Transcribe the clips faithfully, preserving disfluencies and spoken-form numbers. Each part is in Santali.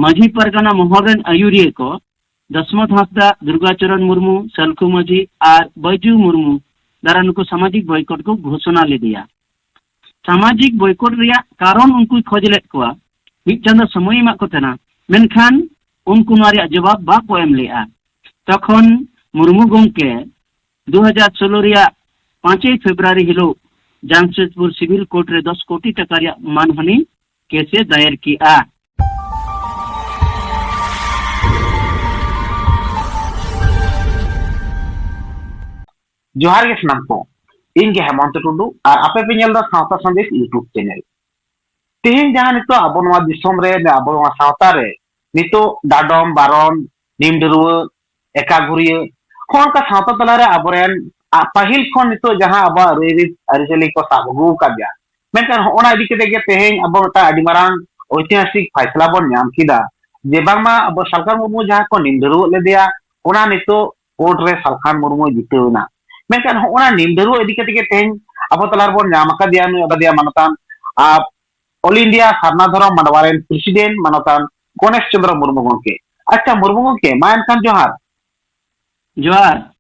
ᱢᱟᱹᱡᱷᱤ ᱯᱟᱨᱜᱟᱱᱟ ᱢᱚᱦᱚᱞ ᱨᱮᱱ ᱟᱹᱭᱩᱨᱤᱭᱟᱹ ᱠᱚ ᱫᱚᱥᱢᱚᱛ ᱦᱟᱸᱥᱫᱟ, ᱫᱩᱨᱜᱟᱪᱚᱨᱚᱱ ᱢᱩᱨᱢᱩ, ᱥᱟᱞᱠᱷᱩ ᱢᱟᱹᱡᱷᱤ ᱟᱨ ᱵᱟᱹᱡᱩ ᱢᱩᱨᱢᱩ ᱫᱟᱨᱟ ᱱᱩᱠᱩ ᱥᱟᱢᱟᱡᱤᱠ ᱵᱚᱭᱠᱚᱴ ᱠᱚ ᱜᱷᱳᱥᱚᱱᱟ ᱞᱮᱫᱮᱭᱟ᱾ ᱥᱟᱢᱟᱡᱤᱠ ᱵᱚᱭᱠᱚᱴ ᱨᱮᱭᱟᱜ ᱠᱟᱨᱚᱱ ᱩᱱᱠᱩᱭ ᱠᱷᱚᱡᱽ ᱞᱮᱫ ᱠᱚᱣᱟ, ᱢᱤᱫ ᱪᱟᱸᱫᱚ ᱥᱚᱢᱚᱭ ᱮᱢᱟᱜ ᱠᱚ ᱛᱟᱦᱮᱱᱟ, ᱢᱮᱱᱠᱷᱟᱱ ᱩᱱᱠᱩ ᱱᱚᱣᱟ ᱨᱮᱭᱟᱜ ᱡᱚᱵᱟᱵ ᱵᱟᱠᱚ ᱮᱢ ᱞᱮᱫᱼᱟ᱾ ᱛᱚᱠᱷᱚᱱ ᱢᱩᱨᱢᱩ ᱜᱚᱢᱠᱮ ᱫᱩ ᱦᱟᱡᱟᱨ ᱥᱳᱞᱳ ᱨᱮᱭᱟᱜ ᱯᱟᱸᱪᱮᱭ ᱯᱷᱮᱵᱽᱨᱩᱣᱟᱨᱤ ᱦᱤᱞᱳᱜ ᱡᱟᱢᱥᱮᱫᱽᱯᱩᱨ ᱥᱤᱵᱤᱞ ᱠᱳᱨᱴ ᱨᱮ ᱫᱚᱥ ᱠᱳᱴᱤ ᱴᱟᱠᱟ ᱨᱮᱭᱟᱜ ᱢᱟᱱᱦᱟᱱᱤ ᱠᱮᱥ ᱮ ᱫᱟᱭᱮᱨ ᱠᱮᱜᱼᱟ᱾ ᱡᱚᱦᱟᱨ ᱜᱮ ᱥᱟᱱᱟᱢ ᱠᱚ, ᱤᱧ ᱜᱮ ᱦᱮᱢᱚᱱᱛᱚ ᱴᱩᱰᱩ ᱟᱨ ᱟᱯᱮ ᱯᱮ ᱧᱮᱞ ᱮᱫᱟ ᱥᱟᱶᱛᱟ ᱥᱟᱸᱫᱮᱥ YouTube ᱪᱮᱱᱮᱞ᱾ ᱛᱮᱦᱮᱧ ᱡᱟᱦᱟᱸ ᱱᱤᱛᱚᱜ ᱟᱵᱚ ᱱᱚᱣᱟ ᱫᱤᱥᱚᱢ ᱨᱮ, ᱟᱵᱚ ᱱᱚᱣᱟ ᱥᱟᱶᱛᱟ ᱨᱮ ᱱᱤᱛᱚᱜ ᱰᱟᱰᱚᱢ, ᱵᱟᱨᱚᱱ, ᱱᱤᱢ ᱰᱷᱟᱹᱨᱣᱟᱹᱜ, ᱮᱠᱟᱜᱷᱩᱨᱤᱭᱟᱹ, ᱦᱚᱸᱜᱼᱚ ᱱᱚᱝᱠᱟ ᱥᱟᱶᱛᱟ ᱛᱟᱞᱟᱨᱮ ᱟᱵᱚᱨᱮᱱ, ᱟ, ᱯᱟᱹᱦᱤᱞ ᱠᱷᱚᱱ ᱱᱤᱛᱚᱜ ᱡᱟᱦᱟᱸ ᱟᱵᱚᱣᱟᱜ ᱨᱟᱹᱭᱨᱤᱛ ᱟᱹᱨᱤᱪᱟᱹᱞᱤ ᱠᱚ ᱥᱟᱵ ᱟᱹᱜᱩ ᱟᱠᱟᱫ ᱜᱮᱭᱟ, ᱢᱮᱱᱠᱷᱟᱱ ᱦᱚᱸᱜᱼᱚ ᱱᱟ ᱤᱫᱤ ᱠᱟᱛᱮ ᱜᱮ ᱛᱮᱦᱮᱧ ᱟᱵᱚ ᱢᱤᱫᱴᱟᱝ ᱟᱹᱰᱤ ᱢᱟᱨᱟᱝ ᱳᱭᱛᱤᱦᱟᱥᱤᱠ ᱯᱷᱟᱭᱥᱞᱟ ᱵᱚᱱ ᱧᱟᱢ ᱠᱮᱫᱟ ᱡᱮ ᱵᱟᱝᱢᱟ ᱟᱵᱚ ᱥᱟᱞᱠᱷᱟᱱ ᱢᱩᱨᱢᱩ ᱡᱟᱦᱟᱸ ᱠᱚ ᱱᱤᱢ ᱰᱷᱟᱹᱨᱣᱟᱹᱜ ᱞᱮᱫᱮᱭᱟ, ᱚᱱᱟ ᱱᱤᱛᱚᱜ ᱠᱳᱨᱴ ᱨᱮ ᱥᱟᱞᱠᱷᱟᱱ ᱢᱩᱨᱢᱩᱭ ᱡᱤᱛᱟᱹᱣ ᱮᱱᱟ᱾ ᱢᱮᱱᱠᱷᱟᱱ ᱦᱚᱸᱜᱼᱚ ᱱᱟ ᱱᱤᱢ ᱰᱷᱟᱹᱨᱣᱟᱹᱜ ᱤᱫᱤ ᱠᱟᱛᱮ ᱜᱮ ᱛᱮᱦᱮᱧ ᱟᱵᱚ ᱛᱟᱞᱟ ᱨᱮᱵᱚᱱ ᱧᱟᱢ ᱟᱠᱟᱫᱮᱭᱟ ᱱᱩᱭ ᱟᱵᱟᱫᱤᱭᱟ ᱢᱟᱱᱚᱛᱟᱱ, ᱟᱨ ᱚᱞ ᱤᱱᱰᱤᱭᱟ ᱥᱟᱨᱱᱟ ᱫᱷᱚᱨᱚᱢ ᱢᱟᱰᱣᱟ ᱨᱮᱱ ᱯᱨᱮᱥᱤᱰᱮᱱᱴ ᱢᱟᱱᱚᱛᱟᱱ ᱜᱚᱱᱮᱥ ᱪᱚᱸᱫᱽᱨᱚ ᱢᱩᱨᱢᱩ ᱜᱚᱢᱠᱮ᱾ ᱟᱪᱪᱷᱟ ᱢᱩᱨᱢᱩ ᱜᱚᱢᱠᱮ, ᱢᱟ ᱮᱱᱠᱷᱟᱱ ᱡᱚᱦᱟᱨ᱾ ᱡᱚᱦᱟᱨ᱾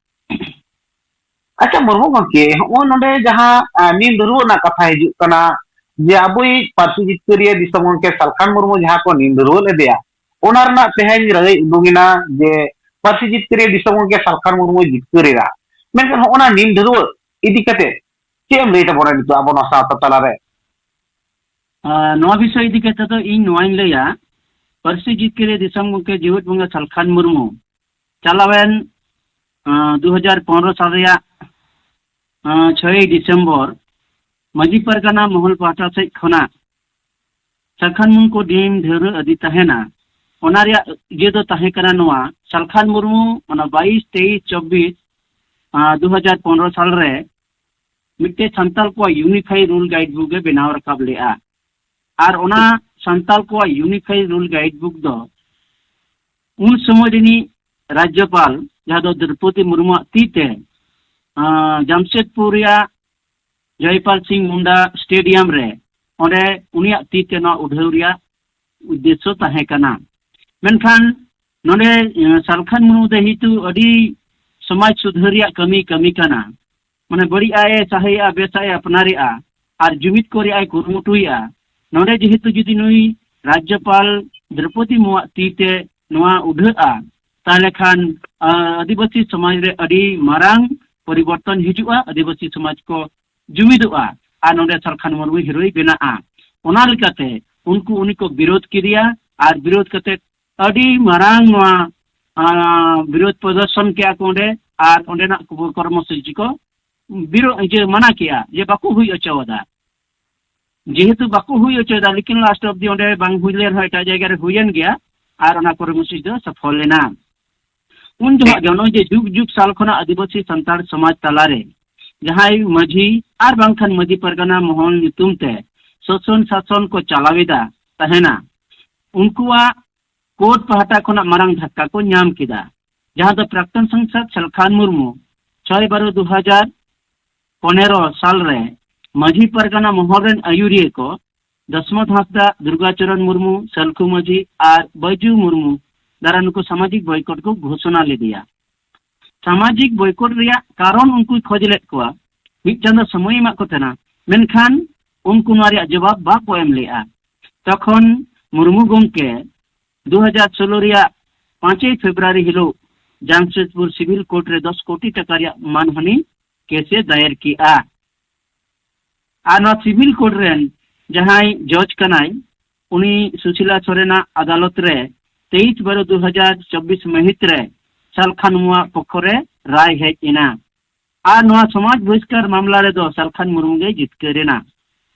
ᱟᱪᱪᱷᱟ ᱢᱩᱨᱢᱩ ᱜᱚᱢᱠᱮ, ᱦᱚᱸᱜᱼᱚᱭ ᱱᱚᱰᱮ ᱡᱟᱦᱟᱸ, ᱟ, ᱱᱤᱢ ᱰᱷᱟᱹᱨᱣᱟᱹᱜ ᱨᱮᱱᱟᱜ ᱠᱟᱛᱷᱟ ᱦᱤᱡᱩᱜ ᱠᱟᱱᱟ ᱡᱮ ᱟᱵᱚᱭᱤᱡ ᱯᱟᱹᱨᱥᱤ ᱡᱤᱛᱠᱟᱹᱨᱤᱭᱟᱹ ᱫᱤᱥᱚᱢ ᱜᱚᱢᱠᱮ ᱥᱟᱞᱠᱷᱟᱱ ᱢᱩᱨᱢᱩ ᱡᱟᱦᱟᱸ ᱠᱚ ᱱᱤᱢ ᱰᱷᱟᱹᱨᱣᱟᱹᱜ ᱞᱮᱫᱮᱭᱟ, ᱚᱱᱟ ᱨᱮᱱᱟᱜ ᱛᱮᱦᱮᱧ ᱨᱟᱹᱭ ᱩᱰᱩᱝ ᱮᱱᱟ ᱡᱮ ᱯᱟᱹᱨᱥᱤ ᱡᱤᱛᱠᱟᱹᱨᱤᱭᱟᱹ ᱫᱤᱥᱚᱢ ᱜᱚᱢᱠᱮ ᱥᱟᱞᱠᱷᱟᱱ ᱢᱩᱨᱢᱩᱭ ᱡᱤᱛᱠᱟᱹᱨ ᱮᱱᱟ᱾ ᱢᱮᱱᱠᱷᱟᱱ ᱦᱚᱸᱜᱼᱚ ᱱᱟ ᱱᱤᱢ ᱰᱷᱟᱹᱨᱣᱟᱹᱜ ᱤᱫᱤ ᱠᱟᱛᱮ ᱪᱮᱫ ᱮᱢ ᱞᱟᱹᱭ ᱛᱟᱵᱚᱱᱟ ᱱᱤᱛᱚᱜ ᱟᱵᱚ ᱱᱚᱣᱟ ᱥᱟᱶᱛᱟ ᱛᱟᱞᱟᱨᱮ? ᱟᱨ ᱱᱚᱣᱟ ᱵᱤᱥᱚᱭ ᱤᱫᱤ ᱠᱟᱛᱮ ᱫᱚ ᱤᱧ ᱱᱚᱣᱟᱧ ᱞᱟᱹᱭᱟ, ᱯᱟᱹᱨᱥᱤ ᱡᱤᱛᱠᱟᱹᱨᱤᱭᱟᱹ ᱫᱤᱥᱚᱢ ᱜᱚᱢᱠᱮ ᱡᱤᱣᱮᱫ ᱵᱚᱸᱜᱟ ᱥᱟᱞᱠᱷᱟᱱ ᱢᱩᱨᱢᱩ ᱪᱟᱞᱟᱣᱮᱱ, ᱟᱸ, ᱫᱩ ᱦᱟᱡᱟᱨ ᱯᱚᱱᱨᱚ ᱥᱟᱞ ᱨᱮᱭᱟᱜ, ᱟᱸ, ᱪᱷᱚᱭ ᱰᱤᱥᱮᱢᱵᱚᱨ ᱢᱟᱹᱡᱷᱤ ᱯᱟᱨᱜᱟᱱᱟ ᱢᱚᱦᱚᱞ ᱯᱟᱦᱴᱟ ᱥᱮᱫ ᱠᱷᱚᱱᱟᱜ ᱥᱟᱞᱠᱷᱟᱱ ᱢᱩᱨᱢᱩ ᱠᱚ ᱱᱤᱢ ᱰᱷᱟᱹᱨᱣᱟᱹᱜ ᱟᱹᱫᱤ ᱛᱟᱦᱮᱱᱟ᱾ ᱚᱱᱟ ᱨᱮᱭᱟᱜ ᱤᱭᱟᱹ ᱫᱚ ᱛᱟᱦᱮᱸ ᱠᱟᱱᱟ ᱱᱚᱣᱟ, ᱥᱟᱞᱠᱷᱟᱱ ᱢᱩᱨᱢᱩ ᱚᱱᱟ ᱵᱟᱭᱤᱥ, ᱛᱮᱭᱤᱥ, ᱪᱚᱵᱵᱤᱥ, ᱟᱸ, ᱫᱩ ᱦᱟᱡᱟᱨ ᱯᱚᱱᱨᱚ ᱥᱟᱞ ᱨᱮ ᱢᱤᱫᱴᱮᱡ ᱥᱟᱱᱛᱟᱞ ᱠᱚᱣᱟᱜ ᱤᱭᱩᱱᱤᱯᱷᱟᱭ ᱨᱩᱞ ᱜᱟᱭᱤᱰ ᱵᱩᱠ ᱮ ᱵᱮᱱᱟᱣ ᱨᱟᱠᱟᱵ ᱞᱮᱫᱼᱟ᱾ ᱟᱨ ᱚᱱᱟ ᱥᱟᱱᱛᱟᱞ ᱠᱚᱣᱟᱜ ᱤᱭᱩᱱᱤᱯᱷᱟᱭ ᱨᱩᱞ ᱜᱟᱭᱤᱰ ᱵᱩᱠ ᱫᱚ ᱩᱱ ᱥᱚᱢᱚᱭ ᱨᱤᱱᱤᱡ ᱨᱟᱡᱽᱡᱚᱯᱟᱞ, ᱡᱟᱦᱟᱸ ᱫᱚ ᱫᱨᱚᱯᱚᱫᱤ ᱢᱩᱨᱢᱩᱣᱟᱜ ᱛᱤ ᱛᱮ, ᱟᱸ, ᱡᱟᱢᱥᱮᱫᱽᱯᱩᱨ ᱨᱮᱭᱟᱜ ᱡᱚᱭᱯᱟᱞ ᱥᱤᱝ ᱢᱩᱱᱰᱟ ᱥᱴᱮᱰᱤᱭᱟᱢ ᱨᱮ, ᱚᱸᱰᱮ ᱩᱱᱤᱭᱟᱜ ᱛᱤ ᱛᱮ ᱱᱚᱣᱟ ᱩᱰᱷᱟᱹᱣ ᱨᱮᱭᱟᱜ ᱩᱫᱽᱫᱮᱥᱥᱚ ᱛᱟᱦᱮᱸ ᱠᱟᱱᱟ᱾ ᱢᱮᱱᱠᱷᱟᱱ ᱱᱚᱰᱮ ᱥᱟᱞᱠᱷᱟᱱ ᱢᱩᱨᱢᱩ ᱫᱚ ᱦᱤᱛᱩ ᱟᱹᱰᱤ ᱥᱚᱢᱟᱡᱽ ᱥᱩᱫᱷᱟᱹᱨ ᱨᱮᱭᱟᱜ ᱠᱟᱹᱢᱤ ᱠᱟᱹᱢᱤ ᱠᱟᱱᱟ᱾ ᱢᱟᱱᱮ ᱵᱟᱹᱲᱤᱡ ᱟᱜ ᱮ ᱥᱟᱦᱟᱭᱮᱜᱼᱟ, ᱵᱮᱥᱟᱜ ᱮ ᱟᱯᱱᱟᱨᱮᱜᱼᱟ, ᱟᱨ ᱡᱩᱢᱤᱫ ᱠᱚ ᱨᱮᱭᱟᱜ ᱮ ᱠᱩᱨᱩᱢᱩᱴᱩᱭᱮᱜᱼᱟ᱾ ᱱᱚᱰᱮ ᱡᱮᱦᱮᱛᱩ ᱡᱩᱫᱤ ᱱᱩᱭ ᱨᱟᱡᱽᱡᱚᱯᱟᱞ ᱫᱨᱚᱯᱚᱫᱤ ᱢᱩᱨᱢᱩᱣᱟᱜ ᱛᱤ ᱛᱮ ᱱᱚᱣᱟ ᱩᱰᱷᱟᱹᱜᱼᱟ, ᱛᱟᱦᱞᱮ ᱠᱷᱟᱱ ᱟᱹᱫᱤᱵᱟᱹᱥᱤ ᱥᱚᱢᱟᱡᱽ ᱨᱮ ᱟᱹᱰᱤ ᱢᱟᱨᱟᱝ ᱯᱚᱨᱤᱵᱚᱨᱛᱚᱱ ᱦᱤᱡᱩᱜᱼᱟ᱾ ᱟᱹᱫᱤᱵᱟᱹᱥᱤ ᱥᱚᱢᱟᱡᱽ ᱠᱚ ᱡᱩᱢᱤᱫᱚᱜᱼᱟ ᱟᱨ ᱱᱚᱰᱮ ᱥᱟᱞᱠᱷᱟᱱ ᱢᱩᱨᱢᱩ ᱦᱤᱨᱳᱭ ᱵᱮᱱᱟᱜᱼᱟ᱾ ᱚᱱᱟ ᱞᱮᱠᱟᱛᱮ ᱩᱱᱠᱩ ᱩᱱᱤ ᱠᱚ ᱵᱤᱨᱳᱫ ᱠᱮᱫᱮᱭᱟ ᱟᱨ ᱵᱤᱨᱳᱫ ᱠᱟᱛᱮ ᱟᱹᱰᱤ ᱢᱟᱨᱟᱝ ᱱᱚᱣᱟ ᱵᱤᱨᱳᱫ ᱯᱨᱚᱫᱚᱨᱥᱚᱱ ᱠᱮᱜᱼᱟ ᱠᱚ ᱚᱸᱰᱮ᱾ ᱟᱨ ᱚᱸᱰᱮᱱᱟᱜ ᱠᱚᱨᱢᱚᱥᱩᱪᱤ ᱠᱚ ᱵᱤᱨᱳᱫ ᱤᱭᱟᱹ ᱢᱟᱱᱟ ᱠᱮᱜᱼᱟ ᱡᱮ ᱵᱟᱠᱚ ᱦᱩᱭ ᱦᱚᱪᱚᱣᱟᱫᱟ᱾ ᱡᱮᱦᱮᱛᱩ ᱵᱟᱠᱚ ᱦᱩᱭ ᱦᱚᱪᱚᱭᱮᱫᱟ, ᱞᱮᱠᱤᱱ ᱞᱟᱥᱴ ᱚᱵᱫᱤ ᱚᱸᱰᱮ ᱵᱟᱝ ᱦᱩᱭ ᱞᱮᱱ ᱨᱮᱦᱚᱸ ᱮᱴᱟᱜ ᱡᱟᱭᱜᱟ ᱨᱮ ᱦᱩᱭᱮᱱ ᱜᱮᱭᱟ᱾ ᱟᱨ ᱚᱱᱟ ᱠᱚᱨᱢᱚᱥᱩᱪᱤ ᱫᱚ ᱥᱚᱯᱷᱚᱞ ᱞᱮᱱᱟ᱾ ᱩᱱ ᱡᱚᱦᱚᱜ ᱜᱮ ᱱᱚᱜᱼᱚᱭ ᱡᱮ ᱡᱩᱜᱽ ᱡᱩᱜᱽ ᱥᱟᱞ ᱠᱷᱚᱱᱟᱜ ᱟᱹᱫᱤᱵᱟᱹᱥᱤ ᱥᱟᱱᱛᱟᱲ ᱥᱚᱢᱟᱡᱽ ᱛᱟᱞᱟᱨᱮ ᱡᱟᱦᱟᱸᱭ ᱢᱟᱹᱡᱷᱤ ᱟᱨ ᱵᱟᱝᱠᱷᱟᱱ ᱢᱟᱹᱡᱷᱤ ᱯᱟᱨᱜᱟᱱᱟ ᱢᱚᱦᱚᱞ ᱧᱩᱛᱩᱢ ᱛᱮ ᱥᱟᱥᱚᱱ ᱥᱟᱥᱚᱱ ᱠᱚ ᱪᱟᱞᱟᱣᱮᱫᱟ ᱛᱟᱦᱮᱱᱟ, ᱩᱱᱠᱩᱣᱟᱜ ᱠᱳᱨᱴ ᱯᱟᱦᱴᱟ ᱠᱷᱚᱱᱟᱜ ᱢᱟᱨᱟᱝ ᱫᱷᱟᱠᱠᱟ ᱠᱚ ᱧᱟᱢ ᱠᱮᱫᱟ, ᱡᱟᱦᱟᱸ ᱫᱚ ᱯᱨᱟᱠᱛᱚᱱ ᱥᱟᱝᱥᱚᱫ ᱥᱟᱞᱠᱷᱟᱱ ᱢᱩᱨᱢᱩ ᱪᱷᱚᱭ ᱵᱟᱨᱚ ᱫᱩ ᱦᱟᱡᱟᱨ ᱯᱚᱱᱮᱨᱚ ᱥᱟᱞ ᱨᱮ ᱢᱟᱹᱡᱷᱤ ᱯᱟᱨᱜᱟᱱᱟ ᱢᱚᱦᱚᱞ ᱨᱮᱱ ᱟᱹᱭᱩᱨᱤᱭᱟᱹ ᱠᱚ ᱫᱚᱥᱢᱚᱛ ᱦᱟᱸᱥᱫᱟ, ᱫᱩᱨᱜᱟᱪᱚᱨᱚᱱ ᱢᱩᱨᱢᱩ, ᱥᱟᱞᱠᱷᱩ ᱢᱟᱹᱡᱷᱤ ᱟᱨ ᱵᱟᱹᱡᱩ ᱢᱩᱨᱢᱩ ᱫᱟᱨᱟ ᱱᱩᱠᱩ ᱥᱟᱢᱟᱡᱤᱠ ᱵᱚᱭᱠᱚᱴ ᱠᱚ ᱜᱷᱳᱥᱚᱱᱟ ᱞᱮᱫᱮᱭᱟ᱾ ᱥᱟᱢᱟᱡᱤᱠ ᱵᱚᱭᱠᱚᱴ ᱨᱮᱭᱟᱜ ᱠᱟᱨᱚᱱ ᱩᱱᱠᱩᱭ ᱠᱷᱚᱡᱽ ᱞᱮᱫ ᱠᱚᱣᱟ, ᱢᱤᱫ ᱪᱟᱸᱫᱚ ᱥᱚᱢᱚᱭ ᱮᱢᱟᱜ ᱠᱚ ᱛᱟᱦᱮᱱᱟ, ᱢᱮᱱᱠᱷᱟᱱ ᱩᱱᱠᱩ ᱱᱚᱣᱟ ᱨᱮᱭᱟᱜ ᱡᱚᱵᱟᱵ ᱵᱟᱠᱚ ᱮᱢ ᱞᱮᱫᱼᱟ᱾ ᱛᱚᱠᱷᱚᱱ ᱢᱩᱨᱢᱩ ᱜᱚᱢᱠᱮ ᱫᱩ ᱦᱟᱡᱟᱨ ᱥᱳᱞᱳ ᱨᱮᱭᱟᱜ ᱯᱟᱸᱪᱮᱭ ᱯᱷᱮᱵᱽᱨᱩᱣᱟᱨᱤ ᱦᱤᱞᱳᱜ ᱡᱟᱢᱥᱮᱫᱽᱯᱩᱨ ᱥᱤᱵᱤᱞ ᱠᱳᱨᱴ ᱨᱮ ᱫᱚᱥ ᱠᱳᱴᱤ ᱴᱟᱠᱟ ᱨᱮᱭᱟᱜ ᱢᱟᱱᱦᱟᱹᱱᱤ ᱠᱮᱥ ᱮ ᱫᱟᱭᱮᱨ ᱠᱮᱜᱼᱟ᱾ ᱟᱨ ᱱᱚᱣᱟ ᱥᱤᱵᱤᱞ ᱠᱳᱨᱴ ᱨᱮᱱ ᱡᱟᱦᱟᱸᱭ ᱡᱚᱡᱽ ᱠᱟᱱᱟᱭ, ᱩᱱᱤ ᱥᱩᱥᱤᱞᱟ ᱥᱚᱨᱮᱱᱟᱜ ᱟᱫᱟᱞᱚᱛ ᱨᱮ ᱛᱮᱭᱤᱥ ᱵᱟᱨᱚ ᱫᱩ ᱦᱟᱡᱟᱨ ᱪᱚᱵᱵᱤᱥ ᱢᱟᱹᱦᱤᱛ ᱨᱮ ᱥᱟᱞᱠᱷᱟᱱ ᱢᱩᱨᱢᱩᱣᱟᱜ ᱯᱚᱠᱠᱷᱚ ᱨᱮ ᱨᱟᱭ ᱦᱮᱡ ᱮᱱᱟ᱾ ᱟᱨ ᱱᱚᱣᱟ ᱥᱚᱢᱟᱡᱽ ᱵᱚᱦᱤᱥᱠᱟᱨ ᱢᱟᱢᱞᱟ ᱨᱮᱫᱚ ᱥᱟᱞᱠᱷᱟᱱ ᱢᱩᱨᱢᱩ ᱜᱮᱭ ᱡᱤᱛᱠᱟᱹᱨ ᱮᱱᱟ᱾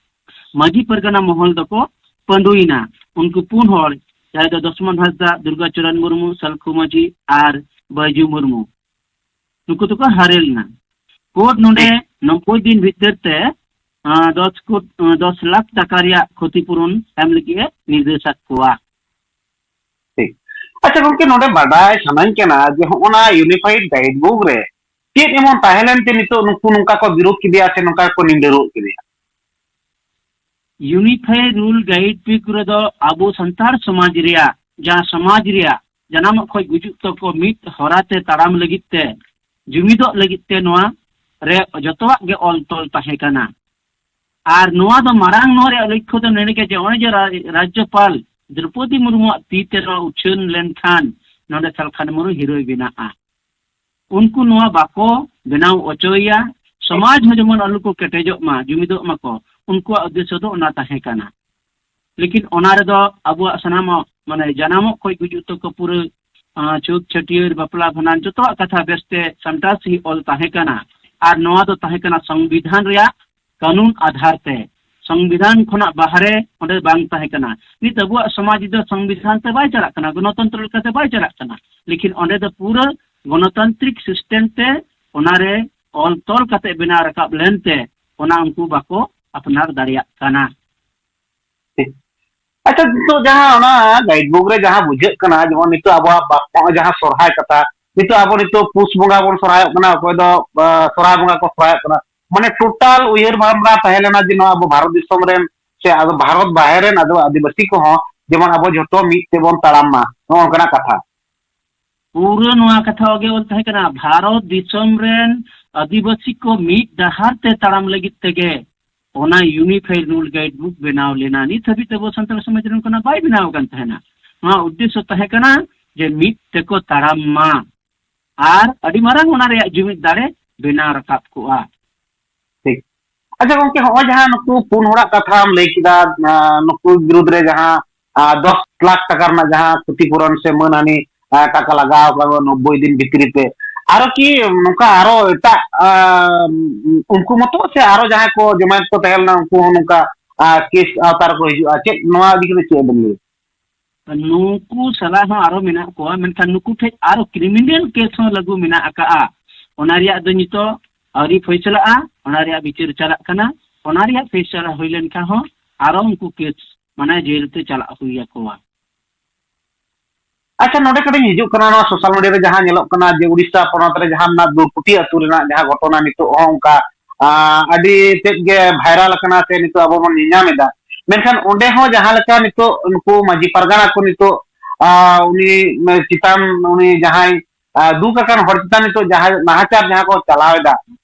ᱢᱟᱹᱡᱷᱤ ᱯᱟᱨᱜᱟᱱᱟ ᱢᱚᱦᱚᱞ ᱫᱚᱠᱚ ᱯᱟᱹᱰᱩᱭᱮᱱᱟ᱾ ᱩᱱᱠᱩ ᱯᱩᱱ ᱦᱚᱲ, ᱡᱟᱦᱟᱸᱭ ᱫᱚ ᱫᱚᱥᱢᱚᱱ ᱦᱟᱸᱥᱫᱟ, ᱫᱩᱨᱜᱟᱪᱚᱨᱚᱱ ᱢᱩᱨᱢᱩ, ᱥᱟᱞᱠᱷᱩ ᱢᱟᱹᱡᱷᱤ ᱟᱨ ᱵᱟᱹᱡᱩ ᱢᱩᱨᱢᱩ, ᱱᱩᱠᱩ ᱫᱚᱠᱚ ᱦᱟᱨᱮ ᱞᱮᱱᱟ᱾ ᱠᱳᱨᱴ ᱱᱚᱰᱮ ᱴᱷᱤᱠ᱾ ᱱᱚᱵᱵᱳᱭ ᱫᱤᱱ ᱵᱷᱤᱛᱤᱨ ᱛᱮ, ᱟᱸ, ᱫᱚᱥ ᱠᱳᱴ, ᱟᱸ, ᱫᱚᱥ ᱞᱟᱠᱷ ᱴᱟᱠᱟ ᱨᱮᱭᱟᱜ ᱠᱷᱚᱛᱤ ᱯᱩᱨᱚᱱ ᱮᱢ ᱞᱟᱹᱜᱤᱫ ᱮ ᱱᱤᱨᱫᱮᱥ ᱟᱫ ᱠᱚᱣᱟ᱾ ᱴᱷᱤᱠ᱾ ᱟᱪᱪᱷᱟ ᱜᱚᱢᱠᱮ, ᱱᱚᱰᱮ ᱵᱟᱰᱟᱭ ᱥᱟᱱᱟᱧ ᱠᱟᱱᱟ ᱡᱮ ᱦᱚᱸᱜᱼᱚ ᱱᱟ ᱤᱭᱩᱱᱤᱯᱷᱟᱭᱤᱰ ᱜᱟᱭᱤᱰ ᱵᱩᱠ ᱨᱮ ᱪᱮᱫ ᱮᱢᱚᱱ ᱛᱟᱦᱮᱸ ᱞᱮᱱᱛᱮ ᱱᱤᱛᱚᱜ ᱱᱩᱠᱩ ᱱᱚᱝᱠᱟ ᱠᱚ ᱵᱤᱨᱳᱫ ᱠᱮᱫᱮᱭᱟ ᱥᱮ ᱱᱚᱝᱠᱟ ᱠᱚ ᱱᱤᱸᱫᱟᱹᱨᱚᱜ ᱠᱮᱫᱮᱭᱟ? ᱤᱭᱩᱱᱤᱯᱷᱟᱭ ᱨᱩᱞ ᱜᱟᱭᱤᱰ ᱵᱩᱠ ᱨᱮᱫᱚ ᱟᱵᱚ ᱥᱟᱱᱛᱟᱲ ᱥᱚᱢᱟᱡᱽ ᱨᱮᱭᱟᱜ ᱡᱟᱦᱟᱸ ᱥᱚᱢᱟᱡᱽ ᱨᱮᱭᱟᱜ ᱡᱟᱱᱟᱢᱚᱜ ᱠᱷᱚᱱ ᱜᱩᱡᱩᱜ ᱛᱚᱠᱚ ᱢᱤᱫ ᱦᱚᱨᱟᱛᱮ ᱛᱟᱲᱟᱢ ᱞᱟᱹᱜᱤᱫ ᱛᱮ, ᱡᱩᱢᱤᱫᱚᱜ ᱞᱟᱹᱜᱤᱫ ᱛᱮ ᱱᱚᱣᱟ ᱨᱮ ᱡᱚᱛᱚᱣᱟᱜ ᱜᱮ ᱚᱞ ᱛᱚᱞ ᱛᱟᱦᱮᱸ ᱠᱟᱱᱟ᱾ ᱟᱨ ᱱᱚᱣᱟ ᱫᱚ ᱢᱟᱨᱟᱝ ᱱᱚᱣᱟ ᱨᱮᱭᱟᱜ ᱞᱚᱠᱠᱷᱚ ᱫᱚ ᱱᱚᱰᱮ ᱜᱮ ᱡᱮ ᱚᱱᱮ ᱡᱮ ᱨᱟ-, ᱨᱟᱡᱽᱡᱚᱯᱟᱞ ᱫᱨᱚᱯᱚᱫᱤ ᱢᱩᱨᱢᱩᱣᱟᱜ ᱛᱤ ᱛᱮ ᱱᱚᱣᱟ ᱩᱪᱷᱟᱹᱱ ᱞᱮᱱᱠᱷᱟᱱ ᱱᱚᱰᱮ ᱥᱟᱞᱠᱷᱟᱱ ᱢᱩᱨᱢᱩ ᱦᱤᱨᱳᱭ ᱵᱮᱱᱟᱜᱼᱟ᱾ ᱩᱱᱠᱩ ᱱᱚᱣᱟ ᱵᱟᱠᱚ ᱵᱮᱱᱟᱣ ᱚᱪᱚᱭᱮᱭᱟ᱾ ᱥᱚᱢᱟᱡᱽ ᱦᱚᱸ ᱡᱮᱢᱚᱱ ᱟᱞᱚ ᱠᱚ ᱠᱮᱴᱮᱡᱚᱜ ᱢᱟ, ᱡᱩᱢᱤᱫᱚᱜ ᱢᱟᱠᱚ, ᱩᱱᱠᱩᱣᱟᱜ ᱩᱫᱽᱫᱮᱥᱥᱚ ᱫᱚ ᱚᱱᱟ ᱛᱟᱦᱮᱸ ᱠᱟᱱᱟ᱾ ᱞᱮᱠᱤᱱ ᱚᱱᱟ ᱨᱮᱫᱚ ᱟᱵᱚᱣᱟᱜ ᱥᱟᱱᱟᱢᱟᱜ, ᱢᱟᱱᱮ, ᱡᱟᱱᱟᱢᱚᱜ ᱠᱷᱚᱱ ᱜᱩᱡᱩᱜ ᱛᱚᱠᱚ ᱯᱩᱨᱟᱹ, ᱟᱸ, ᱪᱷᱩᱛ ᱪᱷᱟᱹᱴᱭᱟᱹᱨ, ᱵᱟᱯᱞᱟ ᱵᱷᱟᱸᱰᱟᱱ, ᱡᱚᱛᱚᱣᱟᱜ ᱠᱟᱛᱷᱟ ᱵᱮᱥᱛᱮ ᱥᱟᱢᱴᱟᱣ ᱥᱟᱺᱦᱤᱡ ᱚᱞ ᱛᱟᱦᱮᱸ ᱠᱟᱱᱟ᱾ ᱟᱨ ᱱᱚᱣᱟ ᱫᱚ ᱛᱟᱦᱮᱸ ᱠᱟᱱᱟ ᱥᱚᱝᱵᱤᱫᱷᱟᱱ ᱨᱮᱭᱟᱜ ᱠᱟᱹᱱᱩᱱ ᱟᱫᱷᱟᱨ ᱛᱮ᱾ ᱥᱚᱝᱵᱤᱫᱷᱟᱱ ᱠᱷᱚᱱᱟᱜ ᱵᱟᱦᱨᱮ ᱚᱸᱰᱮ ᱵᱟᱝ ᱛᱟᱦᱮᱸ ᱠᱟᱱᱟ᱾ ᱱᱤᱛ ᱟᱵᱚᱣᱟᱜ ᱥᱚᱢᱟᱡᱽ ᱫᱚ ᱥᱚᱝᱵᱤᱫᱷᱟᱱ ᱛᱮ ᱵᱟᱭ ᱪᱟᱞᱟᱜ ᱠᱟᱱᱟ, ᱜᱚᱱᱚᱛᱚᱱᱛᱨᱚ ᱞᱮᱠᱟᱛᱮ ᱵᱟᱭ ᱪᱟᱞᱟᱜ ᱠᱟᱱᱟ᱾ ᱞᱮᱠᱤᱱ ᱚᱸᱰᱮ ᱫᱚ ᱯᱩᱨᱟᱹ ᱜᱚᱱᱚᱛᱟᱱᱛᱨᱤᱠ ᱥᱤᱥᱴᱮᱢ ᱛᱮ ᱚᱱᱟᱨᱮ ᱚᱞ ᱛᱚᱞ ᱠᱟᱛᱮ ᱵᱮᱱᱟᱣ ᱨᱟᱠᱟᱵ ᱞᱮᱱᱛᱮ ᱚᱱᱟ ᱩᱱᱠᱩ ᱵᱟᱠᱚ ᱟᱯᱱᱟᱨ ᱫᱟᱲᱮᱭᱟᱜ ᱠᱟᱱᱟ᱾ ᱴᱷᱤᱠ᱾ ᱟᱪᱪᱷᱟ, ᱱᱤᱛᱚᱜ ᱡᱟᱦᱟᱸ ᱚᱱᱟ ᱜᱟᱭᱤᱰ ᱵᱩᱠ ᱨᱮ ᱡᱟᱦᱟᱸ ᱵᱩᱡᱷᱟᱹᱜ ᱠᱟᱱᱟ, ᱡᱮᱢᱚᱱ ᱱᱤᱛᱚᱜ ᱟᱵᱚᱣᱟᱜ ᱵᱟ-, ᱱᱚᱜᱼᱚᱭ ᱡᱟᱦᱟᱸ ᱥᱚᱨᱦᱟᱭ ᱠᱟᱛᱷᱟ, ᱱᱤᱛᱚᱜ ᱟᱵᱚ ᱱᱤᱛᱚᱜ ᱯᱩᱥ ᱵᱚᱸᱜᱟ ᱵᱚᱱ ᱥᱚᱨᱦᱟᱭᱚᱜ ᱠᱟᱱᱟ, ᱚᱠᱚᱭ ᱫᱚ, ᱟ, ᱥᱚᱨᱦᱟᱭ ᱵᱚᱸᱜᱟ ᱠᱚ ᱥᱚᱨᱦᱟᱭᱚᱜ ᱠᱟᱱᱟ, ᱢᱟᱱᱮ ᱴᱳᱴᱟᱞ ᱩᱭᱦᱟᱹᱨ ᱵᱷᱟᱵᱽᱱᱟ ᱛᱟᱦᱮᱸ ᱞᱮᱱᱟ ᱡᱮ ᱱᱚᱣᱟ ᱟᱵᱚ ᱵᱷᱟᱨᱚᱛ ᱫᱤᱥᱚᱢ ᱨᱮᱱ ᱥᱮ ᱟᱫᱚ ᱵᱷᱟᱨᱚᱛ ᱵᱟᱦᱮᱨ ᱨᱮᱱ ᱟᱫᱚ ᱟᱹᱫᱤᱵᱟᱹᱥᱤ ᱠᱚᱦᱚᱸ ᱡᱮᱢᱚᱱ ᱟᱵᱚ ᱡᱷᱚᱛᱚ ᱢᱤᱫ ᱛᱮᱵᱚᱱ ᱛᱟᱲᱟᱢ ᱢᱟ, ᱱᱚᱜᱼᱚ ᱱᱚᱝᱠᱟᱱᱟᱜ ᱠᱟᱛᱷᱟ᱾ ᱯᱩᱨᱟᱹ ᱱᱚᱣᱟ ᱠᱟᱛᱷᱟ ᱜᱮ ᱚᱞ ᱛᱟᱦᱮᱸ ᱠᱟᱱᱟ, ᱵᱷᱟᱨᱚᱛ ᱫᱤᱥᱚᱢ ᱨᱮᱱ ᱟᱹᱫᱤᱵᱟᱹᱥᱤ ᱠᱚ ᱢᱤᱫ ᱰᱟᱦᱟᱨ ᱛᱮ ᱛᱟᱲᱟᱢ ᱞᱟᱹᱜᱤᱫ ᱛᱮᱜᱮ ᱚᱱᱟ Unified Rule Guide Book ᱵᱮᱱᱟᱣ ᱞᱮᱱᱟ᱾ ᱱᱤᱛ ᱦᱟᱹᱵᱤᱡ ᱛᱮ ᱟᱵᱚ ᱥᱟᱱᱛᱟᱲ ᱥᱚᱢᱟᱡᱽ ᱨᱮ ᱚᱱᱠᱟᱱᱟᱜ ᱵᱟᱭ ᱵᱮᱱᱟᱣ ᱟᱠᱟᱱ ᱛᱟᱦᱮᱱᱟ᱾ ᱱᱚᱣᱟ ᱩᱫᱽᱫᱮᱥᱥᱚ ᱛᱟᱦᱮᱸ ᱠᱟᱱᱟ ᱡᱮ ᱢᱤᱫ ᱛᱮᱠᱚ ᱛᱟᱲᱟᱢ ᱢᱟ ᱟᱨ ᱟᱹᱰᱤ ᱢᱟᱨᱟᱝ ᱚᱱᱟ ᱨᱮᱭᱟᱜ ᱡᱩᱢᱤᱫ ᱫᱟᱲᱮ ᱵᱮᱱᱟᱣ ᱨᱟᱠᱟᱵ ᱠᱚᱜᱼᱟ᱾ ᱴᱷᱤᱠ᱾ ᱟᱪᱪᱷᱟ ᱜᱚᱝᱠᱮ, ᱦᱚᱸᱜᱼᱚᱭ ᱡᱟᱦᱟᱸ ᱱᱩᱠᱩ ᱯᱩᱱ ᱦᱚᱲᱟᱜ ᱠᱟᱛᱷᱟᱢ ᱞᱟᱹᱭ ᱠᱮᱫᱟ, ᱟᱸ, ᱱᱩᱠᱩ ᱵᱤᱨᱩᱫᱽ ᱨᱮ ᱡᱟᱦᱟᱸ, ᱟᱸ, ᱫᱚᱥ ᱞᱟᱠᱷ ᱴᱟᱠᱟ ᱨᱮᱱᱟᱜ ᱡᱟᱦᱟᱸ ᱠᱷᱚᱛᱤ ᱯᱩᱨᱚᱱ ᱥᱮ ᱢᱟᱹᱱᱦᱟᱹᱱᱤ, ᱟᱸ, ᱴᱟᱠᱟ ᱞᱟᱜᱟᱣ ᱠᱟᱱᱟ ᱱᱚᱵᱵᱳᱭ ᱫᱤᱱ ᱵᱷᱤᱛᱨᱤ ᱛᱮ, ᱟᱨᱚ ᱠᱤ ᱱᱚᱝᱠᱟ ᱟᱨᱚ ᱮᱴᱟᱜ, ᱟᱸ, ᱩᱱᱠᱩ ᱢᱚᱛᱚ ᱥᱮ ᱟᱨᱚ ᱡᱟᱦᱟᱸᱭ ᱠᱚ ᱡᱚᱢᱟᱭᱮᱛ ᱠᱚ ᱛᱟᱦᱮᱸ ᱞᱮᱱᱟ ᱩᱱᱠᱩ ᱦᱚᱸ ᱱᱚᱝᱠᱟ, ᱟᱸ, ᱠᱮᱥ ᱟᱣᱛᱟ ᱨᱮᱠᱚ ᱦᱤᱡᱩᱜᱼᱟ? ᱪᱮᱫ ᱱᱚᱣᱟ ᱤᱫᱤ ᱠᱟᱛᱮ ᱪᱮᱫ ᱵᱮᱱ ᱞᱟᱹᱭᱟ? ᱱᱩᱠᱩ ᱥᱟᱞᱟᱜ ᱦᱚᱸ ᱟᱨᱚ ᱢᱮᱱᱟᱜ ᱠᱚᱣᱟ, ᱢᱮᱱᱠᱷᱟᱱ ᱱᱩᱠᱩ ᱴᱷᱮᱡ ᱟᱨᱚ ᱠᱨᱤᱢᱤᱱᱟᱞ ᱠᱮᱥ ᱦᱚᱸ ᱞᱟᱹᱜᱩ ᱢᱮᱱᱟᱜ ᱟᱠᱟᱜᱼᱟ᱾ ᱚᱱᱟ ᱨᱮᱭᱟᱜ ᱫᱚ ᱱᱤᱛᱚᱜ ᱟᱹᱣᱨᱤ ᱯᱷᱚᱭᱥᱟᱞᱟᱜᱼᱟ, ᱚᱱᱟ ᱨᱮᱭᱟᱜ ᱵᱤᱪᱟᱹᱨ ᱪᱟᱞᱟᱜ ᱠᱟᱱᱟ᱾ ᱚᱱᱟ ᱨᱮᱭᱟᱜ ᱯᱷᱚᱭᱥᱟᱞᱟ ᱦᱩᱭ ᱞᱮᱱᱠᱷᱟᱱ ᱦᱚᱸ ᱟᱨᱚ ᱩᱱᱠᱩ ᱠᱮᱥ, ᱢᱟᱱᱮ, ᱡᱮᱞ ᱛᱮ ᱪᱟᱞᱟᱜ ᱦᱩᱭ ᱟᱠᱚᱣᱟ᱾ ᱟᱪᱪᱷᱟ, ᱱᱚᱰᱮ ᱠᱟᱹᱴᱤᱡ ᱦᱤᱡᱩᱜ ᱠᱟᱱᱟ, ᱱᱚᱣᱟ ᱥᱳᱥᱟᱞ ᱢᱤᱰᱤᱭᱟ ᱨᱮ ᱡᱟᱦᱟᱸ ᱧᱮᱞᱚᱜ ᱠᱟᱱᱟ ᱡᱮ ᱩᱲᱤᱥᱥᱟ ᱯᱚᱱᱚᱛ ᱨᱮ ᱡᱟᱦᱟᱸ ᱢᱮᱱᱟᱜ ᱫᱩᱨᱠᱩᱴᱤ ᱟᱹᱛᱩ ᱨᱮᱱᱟᱜ ᱡᱟᱦᱟᱸ ᱜᱷᱚᱴᱚᱱᱟ ᱱᱤᱛᱚᱜ ᱦᱚᱸ ᱚᱱᱠᱟ, ᱟᱸ, ᱟᱹᱰᱤ ᱛᱮᱫ ᱜᱮ ᱵᱷᱟᱭᱨᱟᱞ ᱟᱠᱟᱱᱟ ᱥᱮ ᱱᱤᱛᱚᱜ ᱟᱵᱚ ᱵᱚᱱ ᱧᱮᱞᱧᱟᱢ ᱮᱫᱟ, ᱢᱮᱱᱠᱷᱟᱱ ᱚᱸᱰᱮ ᱦᱚᱸ ᱡᱟᱦᱟᱸ ᱞᱮᱠᱟ ᱱᱤᱛᱚᱜ ᱱᱩᱠᱩ ᱢᱟᱹᱡᱷᱤ ᱯᱟᱨᱜᱟᱱᱟ ᱠᱚ ᱱᱤᱛᱚᱜ, ᱟᱨ ᱩᱱᱤ ᱪᱮᱛᱟᱱ, ᱩᱱᱤ ᱡᱟᱦᱟᱸᱭ ᱟᱨ ᱫᱩᱠ ᱟᱠᱟᱱ ᱦᱚᱲ ᱪᱮᱛᱟᱱ ᱱᱤᱛᱚᱜ ᱡᱟᱦᱟᱸ ᱱᱟᱦᱟᱪᱟᱨ ᱡᱟᱦᱟᱸ ᱠᱚ ᱪᱟᱞᱟᱣ ᱮᱫᱟ,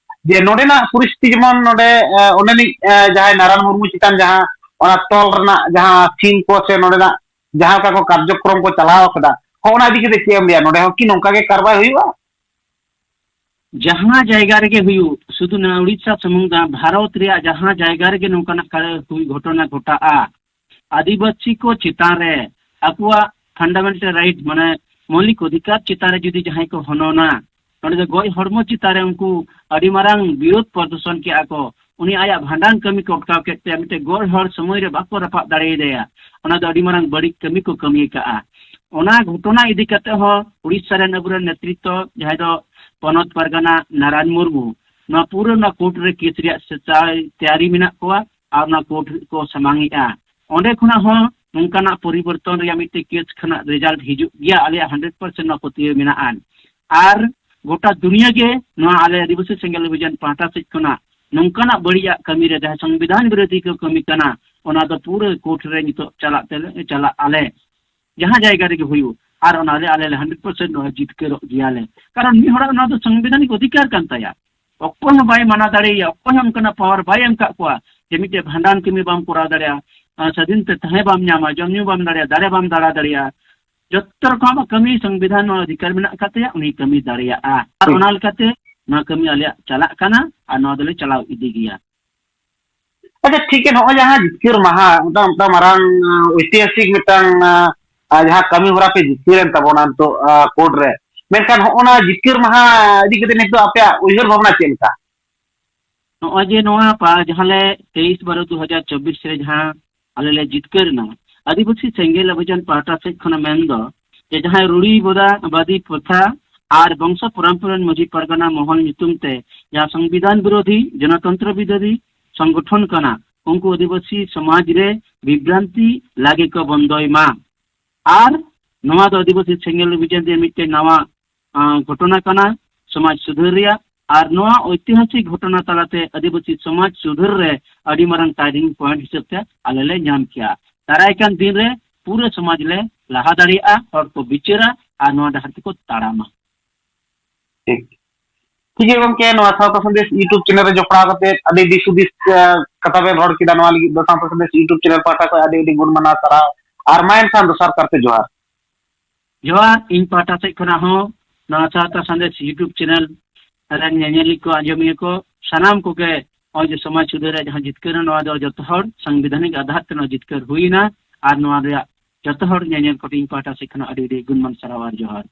ᱡᱮ ᱱᱚᱰᱮᱱᱟᱜ ᱯᱚᱨᱤᱥᱛᱷᱤᱛᱤ ᱡᱮᱢᱚᱱ ᱱᱚᱰᱮ, ᱟᱨ ᱚᱸᱰᱮᱱᱤᱡ, ᱟᱨ ᱡᱟᱦᱟᱸᱭ ᱱᱟᱨᱟᱱ ᱢᱩᱨᱢᱩ ᱪᱮᱛᱟᱱ ᱡᱟᱦᱟᱸ ᱚᱱᱟ ᱛᱚᱞ ᱨᱮᱱᱟᱜ ᱡᱟᱦᱟᱸ ᱥᱤᱱ ᱠᱚ ᱥᱮ ᱱᱚᱰᱮᱱᱟᱜ ᱡᱟᱦᱟᱸ ᱞᱮᱠᱟ ᱠᱚ ᱠᱟᱨᱡᱚᱠᱨᱚᱢ ᱠᱚ ᱪᱟᱞᱟᱣ ᱟᱠᱟᱫᱟ, ᱦᱚᱸ ᱚᱱᱟ ᱤᱫᱤ ᱠᱟᱛᱮ ᱪᱮᱫ ᱮᱢ ᱞᱟᱹᱭᱟ? ᱱᱚᱰᱮ ᱦᱚᱸ ᱠᱤ ᱱᱚᱝᱠᱟ ᱜᱮ ᱠᱟᱨᱵᱟᱭ ᱦᱩᱭᱩᱜᱼᱟ? ᱡᱟᱦᱟᱸ ᱡᱟᱭᱜᱟ ᱨᱮᱜᱮ ᱦᱩᱭᱩᱜ, ᱥᱩᱫᱷᱩ ᱱᱚᱣᱟ ᱩᱲᱤᱥᱥᱟ ᱥᱩᱢᱩᱝ ᱫᱚ ᱵᱟᱝ, ᱵᱷᱟᱨᱚᱛ ᱨᱮᱭᱟᱜ ᱡᱟᱦᱟᱸ ᱡᱟᱭᱜᱟ ᱨᱮᱜᱮ ᱱᱚᱝᱠᱟᱱᱟᱜ ᱠᱟ-, ᱦᱩᱭ ᱜᱷᱚᱴᱚᱱᱟ ᱜᱷᱚᱴᱟᱜᱼᱟ, ᱟᱹᱫᱤᱵᱟᱹᱥᱤ ᱠᱚ ᱪᱮᱛᱟᱱ ᱨᱮ ᱟᱠᱚᱣᱟᱜ ᱯᱷᱟᱱᱰᱟᱢᱮᱱᱴᱟᱞ ᱨᱟᱭᱤᱴ, ᱢᱟᱱᱮ ᱢᱳᱣᱞᱤᱠ ᱚᱫᱷᱤᱠᱟᱨ ᱪᱮᱛᱟᱱ ᱨᱮ ᱡᱩᱫᱤ ᱡᱟᱦᱟᱸᱭ ᱠᱚ ᱦᱚᱱᱚᱱᱟ, ᱱᱚᱰᱮ ᱫᱚ ᱜᱚᱡ ᱦᱚᱲᱢᱚ ᱪᱮᱛᱟᱱ ᱨᱮ ᱩᱱᱠᱩ ᱟᱹᱰᱤ ᱢᱟᱨᱟᱝ ᱵᱤᱨᱳᱫᱷ ᱯᱨᱚᱫᱚᱨᱥᱚᱱ ᱠᱮᱜᱼᱟ ᱠᱚ, ᱩᱱᱤ ᱟᱭᱟᱜ ᱵᱷᱟᱸᱰᱟᱱ ᱠᱟᱹᱢᱤ ᱠᱚ ᱟᱴᱠᱟᱣ ᱠᱮᱫ ᱛᱮ ᱢᱤᱫᱴᱮᱱ ᱜᱚᱡ ᱦᱚᱲ ᱥᱚᱢᱚᱭ ᱨᱮ ᱵᱟᱠᱚ ᱨᱟᱯᱟᱜ ᱫᱟᱲᱮᱭᱟᱫᱮᱭᱟ, ᱚᱱᱟ ᱫᱚ ᱟᱹᱰᱤ ᱢᱟᱨᱟᱝ ᱵᱟᱹᱲᱤᱡ ᱠᱟᱹᱢᱤ ᱠᱚ ᱠᱟᱹᱢᱤ ᱟᱠᱟᱜᱼᱟ᱾ ᱚᱱᱟ ᱜᱷᱚᱴᱚᱱᱟ ᱤᱫᱤ ᱠᱟᱛᱮ ᱦᱚᱸ ᱩᱲᱤᱥᱥᱟ ᱨᱮᱱ ᱟᱵᱚᱨᱮᱱ ᱱᱮᱛᱨᱤᱛᱵ ᱡᱟᱦᱟᱸᱭ ᱫᱚ ᱯᱚᱱᱚᱛ ᱯᱟᱨᱜᱟᱱᱟ ᱱᱟᱨᱟᱭᱚᱱ ᱢᱩᱨᱢᱩ, ᱱᱚᱣᱟ ᱯᱩᱨᱟᱹ ᱱᱚᱣᱟ ᱠᱳᱨᱴ ᱨᱮ ᱠᱮᱥ ᱨᱮᱭᱟᱜ ᱥᱮᱪᱟᱭ ᱛᱮᱭᱟᱨᱤ ᱢᱮᱱᱟᱜ ᱠᱚᱣᱟ ᱟᱨ ᱚᱱᱟ ᱠᱳᱨᱴ ᱠᱚ ᱥᱟᱢᱟᱝ ᱮᱜᱼᱟ᱾ ᱚᱸᱰᱮ ᱠᱷᱚᱱᱟᱜ ᱦᱚᱸ ᱱᱚᱝᱠᱟᱱᱟᱜ ᱯᱚᱨᱤᱵᱚᱨᱛᱚᱱ ᱨᱮᱭᱟᱜ ᱢᱤᱫᱴᱮᱱ ᱠᱮᱥ ᱠᱷᱚᱱᱟᱜ ᱨᱮᱡᱟᱞᱴ ᱦᱤᱡᱩᱜ ᱜᱮᱭᱟ, ᱟᱞᱮᱭᱟᱜ ᱦᱟᱱᱰᱨᱮᱰ ᱯᱟᱨᱥᱮᱱᱴ ᱱᱚᱣᱟ ᱯᱟᱹᱛᱭᱟᱹᱣ ᱢᱮᱱᱟᱜᱼᱟ᱾ ᱟᱨ ᱜᱚᱴᱟ ᱫᱩᱱᱤᱭᱟᱹ ᱜᱮ ᱱᱚᱣᱟ ᱟᱞᱮ ᱟᱹᱫᱤᱵᱟᱹᱥᱤ ᱥᱮᱸᱜᱮᱞ ᱚᱵᱷᱤᱡᱟᱱ ᱯᱟᱦᱴᱟ ᱥᱮᱫ ᱠᱷᱚᱱᱟᱜ ᱱᱚᱝᱠᱟᱱᱟᱜ ᱵᱟᱹᱲᱤᱡᱟᱜ ᱠᱟᱹᱢᱤ ᱨᱮ ᱡᱟᱦᱟᱸ ᱥᱚᱝᱵᱤᱫᱷᱟᱱ ᱵᱤᱨᱳᱫᱷᱤ ᱠᱚ ᱠᱟᱹᱢᱤ ᱠᱟᱱᱟ, ᱚᱱᱟ ᱫᱚ ᱯᱩᱨᱟᱹ ᱠᱳᱨᱴ ᱨᱮ ᱱᱤᱛᱚᱜ ᱪᱟᱞᱟᱜ ᱛᱮᱞᱮ, ᱪᱟᱞᱟᱜ ᱟᱞᱮ, ᱡᱟᱦᱟᱸ ᱡᱟᱭᱜᱟ ᱨᱮᱜᱮ ᱦᱩᱭᱩᱜ, ᱟᱨ ᱚᱱᱟ ᱨᱮ ᱟᱞᱮ ᱞᱮ ᱦᱟᱱᱰᱨᱮᱰ ᱯᱟᱨᱥᱮᱱᱴ ᱱᱚᱣᱟ ᱡᱤᱛᱠᱟᱹᱨᱚᱜ ᱜᱮᱭᱟᱞᱮ, ᱠᱟᱨᱚᱱ ᱢᱤᱫ ᱦᱚᱲᱟᱜ ᱱᱚᱣᱟ ᱫᱚ ᱥᱚᱝᱵᱤᱫᱷᱟᱱᱤᱠ ᱚᱫᱷᱤᱠᱟᱨ ᱠᱟᱱ ᱛᱟᱭᱟ᱾ ᱚᱠᱚᱭ ᱦᱚᱸ ᱵᱟᱭ ᱢᱟᱱᱟ ᱫᱟᱲᱮᱭᱟᱭᱟ, ᱚᱠᱚᱭ ᱦᱚᱸ ᱚᱱᱠᱟᱱᱟᱜ ᱯᱟᱣᱟᱨ ᱵᱟᱭ ᱮᱢ ᱠᱟᱜ ᱠᱚᱣᱟ ᱡᱮ ᱢᱤᱫᱴᱮᱡ ᱵᱷᱟᱸᱰᱟᱱ ᱠᱟᱹᱢᱤ ᱵᱟᱢ ᱠᱚᱨᱟᱣ ᱫᱟᱲᱮᱭᱟᱜᱼᱟ, ᱟᱨ ᱥᱟᱹᱫᱷᱤᱱ ᱛᱮ ᱛᱟᱦᱮᱸ ᱵᱟᱢ ᱧᱟᱢᱟ, ᱡᱚᱢ ᱧᱩ ᱵᱟᱢ ᱫᱟᱲᱮᱭᱟᱜᱼᱟ, ᱫᱟᱨᱮ ᱵᱟᱢ ᱫᱟᱲᱟ ᱫᱟᱲᱮᱭᱟᱜᱼᱟ᱾ ᱡᱚᱛᱚ ᱨᱚᱠᱚᱢᱟᱜ ᱠᱟᱹᱢᱤ ᱥᱚᱝᱵᱤᱫᱷᱟᱱ ᱱᱚᱣᱟ ᱚᱫᱷᱤᱠᱟᱨ ᱢᱮᱱᱟᱜ ᱟᱠᱟᱫ ᱛᱟᱭᱟ, ᱩᱱᱤ ᱠᱟᱹᱢᱤ ᱫᱟᱲᱮᱭᱟᱜᱼᱟ᱾ ᱟᱨ ᱦᱩᱸ᱾ ᱚᱱᱟ ᱞᱮᱠᱟᱛᱮ ᱱᱚᱣᱟ ᱠᱟᱹᱢᱤ ᱟᱞᱮᱭᱟᱜ ᱪᱟᱞᱟᱜ ᱠᱟᱱᱟ ᱟᱨ ᱱᱚᱣᱟ ᱫᱚᱞᱮ ᱪᱟᱞᱟᱣ ᱤᱫᱤ ᱜᱮᱭᱟ᱾ ᱟᱪᱪᱷᱟ, ᱴᱷᱤᱠ ᱜᱮᱭᱟ, ᱱᱚᱜᱼᱚᱭ ᱡᱟᱦᱟᱸ ᱡᱤᱛᱠᱟᱹᱨ ᱢᱟᱦᱟ, ᱢᱤᱫᱴᱟᱝ, ᱢᱤᱫᱴᱟᱝ ᱢᱟᱨᱟᱝ, ᱟᱸ, ᱳᱭᱛᱤᱦᱟᱥᱤᱠ ᱢᱤᱫᱴᱟᱝ, ᱟᱸ, ᱟᱸ, ᱡᱟᱦᱟᱸ ᱠᱟᱹᱢᱤ ᱦᱚᱨᱟ ᱯᱮ ᱡᱤᱛᱠᱟᱹᱨᱮᱱ ᱛᱟᱵᱚᱱᱟ ᱱᱤᱛᱚᱜ, ᱟᱸ, ᱠᱳᱨᱴ ᱨᱮ, ᱢᱮᱱᱠᱷᱟᱱ ᱦᱚᱸᱜᱼᱚ ᱱᱟ ᱡᱤᱛᱠᱟᱹᱨ ᱢᱟᱦᱟ ᱤᱫᱤ ᱠᱟᱛᱮ ᱱᱤᱛᱚᱜ ᱟᱯᱮᱭᱟᱜ ᱩᱭᱦᱟᱹᱨ ᱵᱷᱟᱵᱽᱱᱟ ᱪᱮᱫ ᱞᱮᱠᱟ? ᱱᱚᱜᱼᱚᱭ ᱡᱮ ᱱᱚᱣᱟ ᱯᱟ-, ᱡᱟᱦᱟᱸ ᱞᱮ ᱛᱮᱭᱤᱥ ᱵᱟᱨᱚ ᱫᱩ ᱦᱟᱡᱟᱨ ᱪᱚᱵᱵᱤᱥ ᱨᱮ ᱡᱟᱦᱟᱸ ᱟᱞᱮ ᱞᱮ ᱡᱤᱛᱠᱟᱹᱨ ᱮᱱᱟ, ᱟᱹᱫᱤᱵᱟᱹᱥᱤ ᱥᱮᱸᱜᱮᱞ ᱚᱵᱷᱤᱡᱟᱱ ᱯᱟᱦᱴᱟ ᱥᱮᱫ ᱠᱷᱚᱱᱟᱜ ᱢᱮᱱ ᱫᱚ ᱡᱮ ᱡᱟᱦᱟᱸᱭ ᱨᱩᱲᱤ ᱵᱚᱫᱟ-, ᱵᱟᱫᱤ ᱯᱨᱚᱛᱷᱟ ᱟᱨ ᱵᱚᱝᱥᱚ ᱯᱚᱨᱚᱢᱯᱚᱨᱟ ᱨᱮᱱ ᱢᱟᱹᱡᱷᱤ ᱯᱟᱨᱜᱟᱱᱟ ᱢᱚᱦᱚᱞ ᱧᱩᱛᱩᱢ ᱛᱮ ᱡᱟᱦᱟᱸ ᱥᱚᱝᱵᱤᱫᱷᱟᱱ ᱵᱤᱨᱳᱫᱷᱤ, ᱡᱚᱱᱚᱛᱚᱱᱛᱨᱚ ᱵᱤᱨᱳᱫᱷᱤ ᱥᱚᱝᱜᱚᱴᱷᱚᱱ ᱠᱟᱱᱟ, ᱩᱱᱠᱩ ᱟᱹᱫᱤᱵᱟᱹᱥᱤ ᱥᱚᱢᱟᱡᱽ ᱨᱮ ᱵᱤᱵᱷᱨᱟᱱᱛᱤ ᱞᱟᱹᱜᱤᱫ ᱠᱚ ᱵᱚᱱᱫᱚᱭ ᱢᱟ᱾ ᱟᱨ ᱱᱚᱣᱟ ᱫᱚ ᱟᱹᱫᱤᱵᱟᱹᱥᱤ ᱥᱮᱸᱜᱮᱞ ᱚᱵᱷᱤᱡᱟᱱ ᱨᱮᱭᱟᱜ ᱢᱤᱫᱴᱮᱱ ᱱᱟᱣᱟ, ᱟᱸ, ᱜᱷᱚᱴᱚᱱᱟ ᱠᱟᱱᱟ, ᱥᱚᱢᱟᱡᱽ ᱥᱩᱫᱷᱟᱹᱨ ᱨᱮᱭᱟᱜ᱾ ᱟᱨ ᱱᱚᱣᱟ ᱳᱭᱛᱤᱦᱟᱥᱤᱠ ᱜᱷᱚᱴᱚᱱᱟ ᱛᱟᱞᱟᱛᱮ ᱟᱹᱫᱤᱵᱟᱹᱥᱤ ᱥᱚᱢᱟᱡᱽ ᱥᱩᱫᱷᱟᱹᱨ ᱨᱮ ᱟᱹᱰᱤ ᱢᱟᱨᱟᱝ ᱴᱟᱨᱱᱤᱝ ᱯᱚᱭᱮᱱᱴ ᱦᱤᱥᱟᱹᱵ ᱛᱮ ᱟᱞᱮ ᱞᱮ ᱧᱟᱢ ᱠᱮᱭᱟ᱾ ᱫᱟᱨᱟᱭ ᱠᱟᱱ ᱫᱤᱱ ᱨᱮ ᱯᱩᱨᱟᱹ ᱥᱚᱢᱟᱡᱽ ᱞᱮ ᱞᱟᱦᱟ ᱫᱟᱲᱮᱭᱟᱜᱼᱟ, ᱦᱚᱲ ᱠᱚ ᱵᱤᱪᱟᱹᱨᱟ ᱟᱨ ᱱᱚᱣᱟ ᱰᱟᱦᱟᱨ ᱛᱮᱠᱚ ᱛᱟᱲᱟᱢᱟ᱾ ᱴᱷᱤᱠ᱾ ᱴᱷᱤᱠ ᱜᱮᱭᱟ ᱜᱚᱢᱠᱮ, ᱱᱚᱣᱟ ᱥᱟᱶᱛᱟ ᱥᱟᱸᱫᱮᱥ YouTube ᱪᱮᱱᱮᱞ ᱨᱮ ᱡᱚᱯᱲᱟᱣ ᱠᱟᱛᱮ ᱟᱹᱰᱤ ᱫᱤᱥ ᱦᱩᱫᱤᱥ, ᱟᱸ, ᱠᱟᱛᱷᱟ ᱵᱮᱱ ᱨᱚᱲ ᱠᱮᱫᱟ, ᱱᱚᱣᱟ ᱞᱟᱹᱜᱤᱫ ᱫᱚ ᱥᱟᱶᱛᱟ ᱥᱟᱸᱫᱮᱥ YouTube ᱪᱮᱱᱮᱞ ᱯᱟᱦᱴᱟ ᱠᱷᱚᱱ ᱟᱹᱰᱤ ᱟᱹᱰᱤ ᱜᱩᱱ ᱢᱟᱱᱟᱣ ᱥᱟᱨᱦᱟᱣ᱾ ᱟᱨ ᱢᱟ ᱮᱱᱠᱷᱟᱱ ᱫᱚᱥᱟᱨ ᱠᱟᱨᱛᱮ ᱡᱚᱦᱟᱨ᱾ ᱡᱚᱦᱟᱨ, ᱤᱧ ᱯᱟᱦᱴᱟ ᱥᱮᱫ ᱠᱷᱚᱱᱟᱜ ᱦᱚᱸ ᱱᱚᱣᱟ ᱥᱟᱶᱛᱟ ᱥᱟᱸᱫᱮᱥ YouTube ᱪᱮᱱᱮᱞ ᱨᱮᱱ ᱧᱮᱧᱮᱞᱤᱭᱟᱹ ᱠᱚ, ᱟᱸᱡᱚᱢᱤᱭᱟᱹ ᱠᱚ, ᱥᱟᱱᱟᱢ ᱠᱚᱜᱮ ᱱᱚᱜᱼᱚᱭ ᱡᱮ ᱥᱚᱢᱟᱡᱽ ᱥᱩᱫᱷᱟᱹᱨ ᱨᱮᱭᱟᱜ ᱡᱟᱦᱟᱸ ᱡᱤᱛᱠᱟᱹᱨ, ᱱᱚᱣᱟ ᱫᱚ ᱡᱚᱛᱚ ᱦᱚᱲ ᱥᱟᱝᱵᱤᱫᱷᱟᱱᱤᱠ ᱟᱫᱷᱟᱨ ᱛᱮ ᱱᱚᱣᱟ ᱡᱤᱛᱠᱟᱹᱨ ᱦᱩᱭᱮᱱᱟ᱾ ᱟᱨ ᱱᱚᱣᱟ ᱨᱮᱭᱟᱜ ᱡᱚᱛᱚ ᱦᱚᱲ ᱧᱮᱧᱮᱞ ᱠᱚᱴᱷᱮᱱ ᱤᱧ ᱯᱟᱦᱴᱟ ᱥᱮᱫ ᱠᱷᱚᱱᱟᱜ ᱟᱹᱰᱤ ᱟᱹᱰᱤ ᱜᱩᱱᱢᱟᱱ ᱥᱟᱨᱦᱟᱣ ᱟᱨ ᱡᱚᱦᱟᱨ᱾